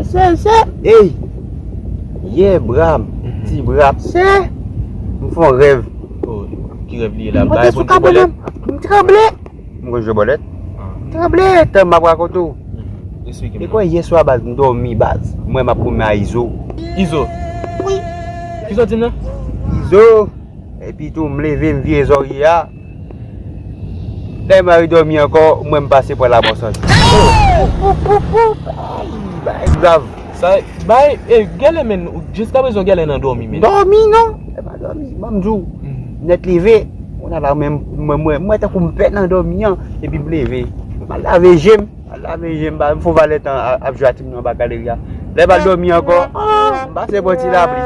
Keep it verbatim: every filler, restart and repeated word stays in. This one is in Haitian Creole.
Se, se. Ey! Yè, bra m, ti bra m. Se. M fè yon rèv. Oh, ki rèv li ye la? M monte sou kabwelè m. M tranble. M konn jwe bòlèt. M tranble, tan m ap rakonte w. Eksplike m. E kwè yè swa, baz, m dòmi, baz. M wè m ap goumen a Izo. Izo? Wi. Ki sòti m nan? Izo. Epi tou, m leve, m vire zòrye a. Lè m al dòmi ankò, m wè m pase pran lamò san jou. Pou, pou, pou, pou. Ay, bagay grav. Sa, bay, e, gèlè, men, jiskaprezan gèlè nan dòmi, men. Dòmi, non. E pa dòmi, ban m di w. Nèt leve. Kounye a la, men, mwen, mwen, mwen, tankou m pè nan dòmi an. Epi m leve. M al lave je m. M al lave je m, ba, m fè yon valè tan a-, ap jwe a tim nan anba galeri a. Lè m al dòmi ankò, m pase bò ti lapli.